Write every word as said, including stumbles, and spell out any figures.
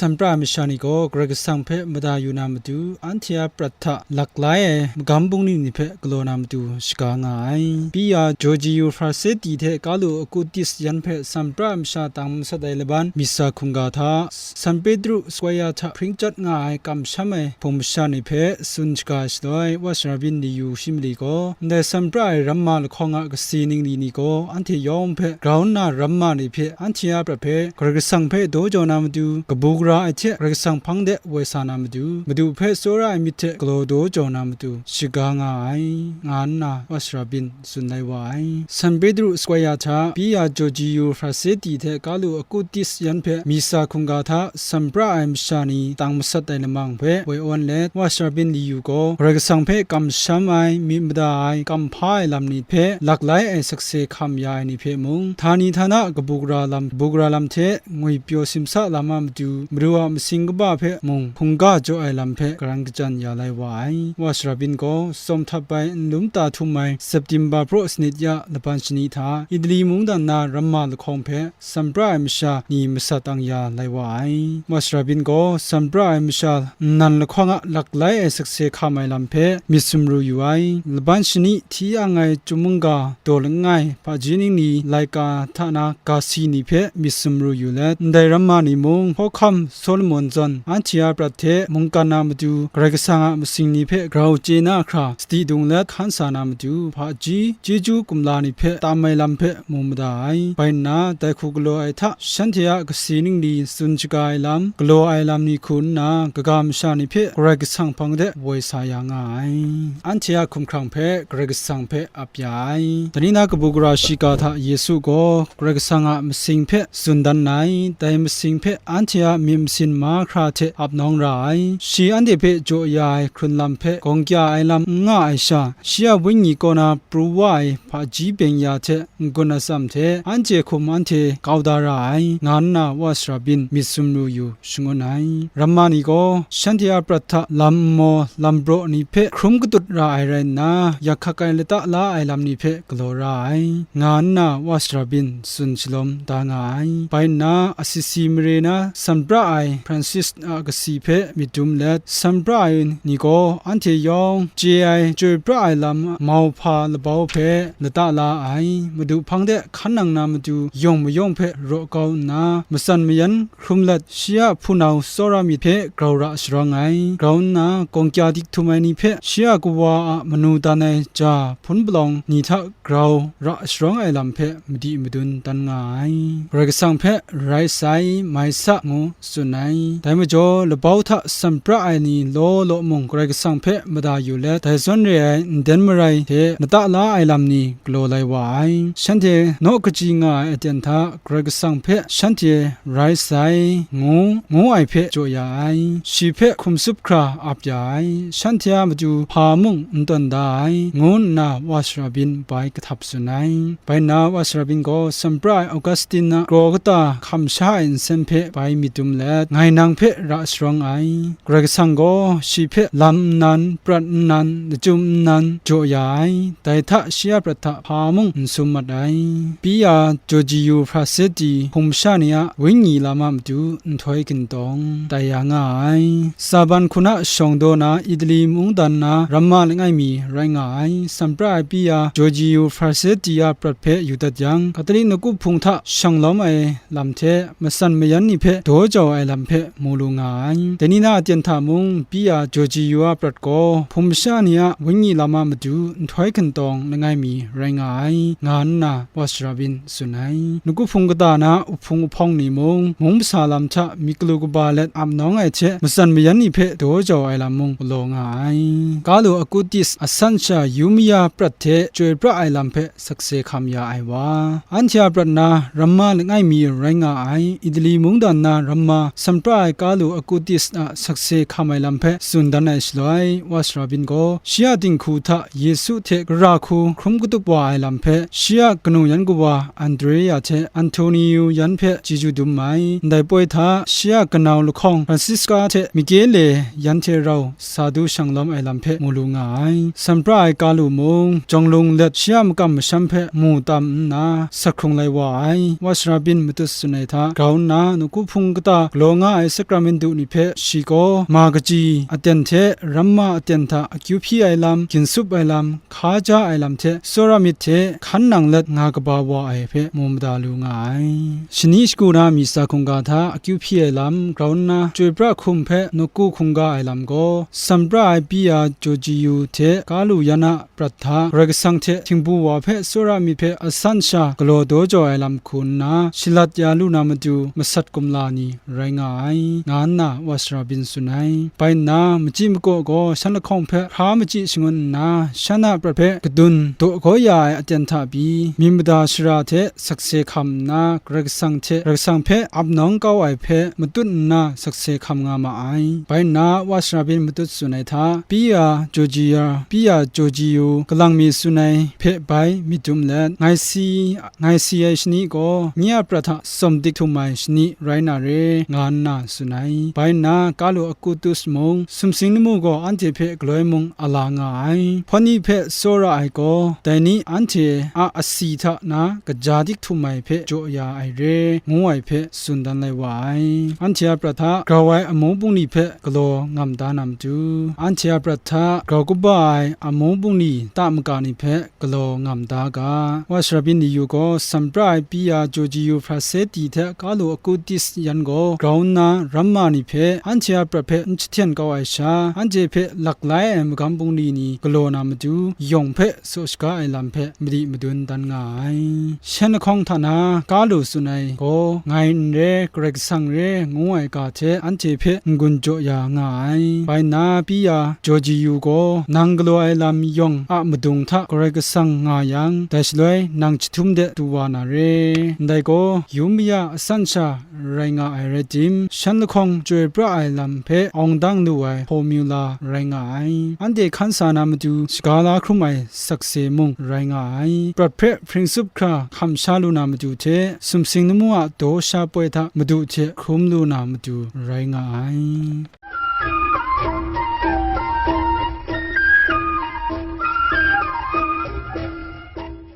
Sanpra ai masha ni gaw Karai Kasang hpe mada yu na matu, anhte a prat hta laklai ai magam bungli ni hpe galaw na matu shaga nga ai. Pyi a Georgiou Frazetti hte Carlo Acutis yan hpe Sanpra ai masha tang masat ai laban misa hkungga hta, San Pedro Square hta hpring chyat nga ai kamsham ai hpung masha ni hpe tsun shaga ai shaloi, Wa Sharabin Liu shi mali gaw, ndai Sanpra ai ramma lahkawng a kasi ningli ni gaw anhte yawng hpe grau nna ramma ni hpe anhte a prat hpe Karai Kasang hpe daw jaw na matu, kabu gara ai hte Karai Kasang hpang de woi sa na matu, Madu hpe tsawra ai myit hte galaw daw jaw na matu, shaga nga ai, nga nna Wa Sharabin tsun lai wa ai. San Pedro Square hta Pyi a Georgiou Frazetti hte Carlo Acutis yan hpe misa hkungga hta Sanpra ai masha ni tang masat ai lamang hpe woi awn let, Wa Sharabin Liu gaw Karai Kasang hpe kamsham ai, myit mada ai, kam hpa ai lam ni hpe laklai ai sakse hkam ya ai ni hpe mung, htani htana kabu gara lam, kabu gara lam hte ngwipyaw simsa lam a matu, Madu a masing kaba hpe mung hkungga jaw ai lam hpe karan kajan ya lai wa ai. Wa Sharabin gaw tsawm htap ai, nlum ta htum ai September praw sanit ya laban shani hta Italy mungdan na ramma lahkawng hpe Sanpra ai masha ni masat ang ya lai wa ai. Wa Sharabin gaw Sanpra ai masha nnan lahkawng a laklai ai sakse hkam ai lam hpe myit sumru yu ai. Laban shani hti ang ai chyum mungga daw langai, hpaji ningli laika hta na gasi ni hpe myit sumru yu let, ndai ramma ni mung hkawhkam Solomon zawn anhte a prat hte mungkan na matu, Karai Kasang a masing ni hpe grau chye na hkra sadi dung let hkan sa na matu, hpaji chyeju kumla ni hpe tam ai lam hpe mu mada ai. Bai nna, dai hku galaw ai hta shanhte a kasi ningli tsun shaga ai lam, galaw ai lam ni hku nna, kaga masha ni hpe Karai Kasang hpang de woi sa ya nga ai. Anhte a hkumhkrang hpe Karai Kasang hpe ap ya ai. Dai ni na kabu gara shiga hta Yesu gaw Karai Kasang a masing hpe tsun dan ai, dai masing hpe anhte a myit masin mahkra hte ap nawng ra ai. Shi anhte hpe jaw ya ai hkrun lam hpe gawng kya ai lam n nga ai sha, shi a wenyi kaw na pru wa ai hpaji byeng ya hte n-gun atsam hte anhte hkum anhte kau da ra ai, nga nna Wa Sharabin myit sumru yu shangun ai. Ramma ni gaw shanhte a prat hta lam nmaw lam braw ni hpe hkrum katut ra ai rai nna, yak hkak ai lata la ai lam ni hpe galaw ra ai, nga nna Wa Sharabin tsun shalawm da nga ai. Bai nna, Assisi mare na Sanpra ai Francis a kasi hpe myit dum let, Sanpra ai ni gaw anhte yawng chye ai, chyoi pra ai lam mauhpa labau hpe lata la ai, Madu hpang de hkan nang na matu yawng mayawng hpe raw kau nna, matsan mayan hkrum let, shi a hpunau tsawra myit hpe grau ra sharawng ai. Grau nna, gawng kya dik htum ai ni hpe shi a kawa a manu dan ai ja hpun palawng ni hta grau ra sharawng ai lam hpe madi madun dan nga ai. Karai Kasang hpe rai sai, mai sa, ngu tsun ai. Dai majaw, labau hta Sanpra ai ni law law mung Karai Kasang hpe mada yu let, dai zawn re ai nden marai hte lata la ai lam ni galaw lai wa ai. Shanhte naw kaji nga ai aten hta Karai Kasang hpe shanhte rai sai, ngu, ngu ai hpe jaw ya ai. Shi hpe hkum tsup hkra ap ya ai. Shanhte a matu hpa mung n tawn da ai, ngu nna Wa Sharabin bai kahtap tsun ai. Bai nna Wa Sharabin gaw Sanpra ai Augustine a kraw kata hkam sha ai nsen hpe bai myit dum let, ngai nang hpe ra sharawng ai. Karai Kasang gaw shi hpe lam nnan, prat nnan, lachyum nnan jaw ya ai. Dai hta shi a prat hta hpa mung n sum mat ai. Pyi a Georgiou Frazetti hpung masha ni a wenyi lam a matu nhtoi gintawng tai ya nga ai. Saban hkun a shawng daw na Italy mungdan na ramma langai mi rai nga ai. Sanpra ai Pyi a Georgiou Frazetti a prat hpe yu dat yang, Catholic Nawku Hpung hta shang lawm ai lam hte matsan mayan ni hpe daw jau ai lam hpe mu lu nga ai. Dai ni na aten hta mung, Pyi a Georgiou a prat gaw hpung masha ni a wenyi lam a matu nhtoi gintawng langai mi rai nga ai, nga nna Wa Sharabin tsun ai. Nawku Hpung kata na uhpung uhpawng ni mung, mung masa lam hta myit galu kaba let ap nawng ai hte, matsan mayan ni hpe daw jau ai lam mung galaw nga ai. Carlo Acutis a san sha yu maya prat hte chyoi pra ai lam hpe sakse hkam ya ai wa. Anhte a prat na ramma langai mi rai nga ai, Italy mungdan na ramma Sanpra ai Carlo Acutis a sakse hkam ai lam hpe tsun dan ai shaloi, Wa Sharabin gaw shi a dinghku hta Yesu hte gara hku hkrum katup wa ai lam hpe, shi a kanu yan kawa Andrea hte Antonio yan hpe chyeju dum ai. Ndai poi hta shi a kanau lahkawng Francisca hte Michele yan hte rau sa du shang lawm ai lam hpe mu lu nga ai. Sanpra ai Carlo mung, jawng lung let shi a makam masham hpe mu tam nna, sak hkrung lai wa ai. Wa Sharabin matut tsun ai hta grau nna, Nawku Hpung kata galaw nga ai sakramentu ni hpe shi gaw ma kaji aten hte ramma aten hta akyu hpyi ai lam, ginsup ai lam, hka ja ai lam hte tsawra myit hte hkan nang let nga kaba wa ai hpe mu mada lu nga ai. Shani shagu na misa hkungga hta akyu hpyi ai lam grau nna, chyoi pra hkum hpe nawku hkungga ai lam gaw, Sampra ai Piya Jojiyu hte Kalu yan a prat hta Karai Kasang hte htingbu wa hpe tsawra myit hpe asan sha galaw daw jaw ai lam hku nna, shalat ya lu na matu masat kumla ni rai nga ai, nga nna Wa Sara Byin tsun ai. Bai nna, machyi makaw gaw shan lahkawng hpe hkra machyi shangun nna, shan a prat hpe kadun daw kau ya ai aten hta pyi, myit mada shara hte sakse hkam nna, Karai Kasang hte, Karai Kasang hpe ap nawng kau ai hpe matut nna sakse hkam nga ma ai. Bai nna, Wa Sara Byin matut tsun ai hta, Piya Jojiya, Piya Jojiyu, kalang mi tsun ai hpe bai myit dum let, ngai si, ngai si ai shani gaw, nye a prat hta tsawm dik htum ai shani rai na re, nga nna tsun ai. Bai nna, Kalu Akutus mung, sumsing lamu gaw anhte hpe galoi mung a la nga ai. Hpawt ni hpe tsawra ai gaw, dai ni anhte a asi hta na kaja dik htum ai hpe jaw ya ai re, ngu ai hpe tsun dan lai wa ai. Anhte a prat hta grau ai amu bungli hpe galaw ngam da na matu, anhte a prat hta grau kaba ai amu bungli ta maga ni hpe galaw ngam da ga. Wa Sara Byin ni yu gaw, Sampra ai Piya Jojiyu Hpra Seti hte Kalu Akutis yan gaw grau nna ramma ni hpe, anhte a prat hpe n jahten kau ai sha, anhte hpe laklai ai magam bungli ni galaw na matu, yawng hpe saw shaga ai lam hpe madi madun dan nga ai. Shan lahkawng hta na Kalu tsun ai gaw, ngai n re, Karai Kasang re, ngu ai ga hte anhte hpe n-gun jaw ya nga ai. Bai nna, Piya Jojiyu gaw, nang galaw ai lam yawng a madung hta Karai Kasang nga yang, dai shaloi nang jahtum de du wa na re. Ndai gaw, yu maya asan sha rai nga ai rai tim, shan lahkawng chyoi pra ai lam hpe awng dang lu ai hpawmyu la rai nga ai. Anhte hkan sa na matu shaga la hkrum ai sakse mung rai nga ai. Prat hpe hpring tsup hkra hkam sha lu na matu hte, sumsing lamu a daw sha poi hta madu hte hkrum lu na matu rai nga ai.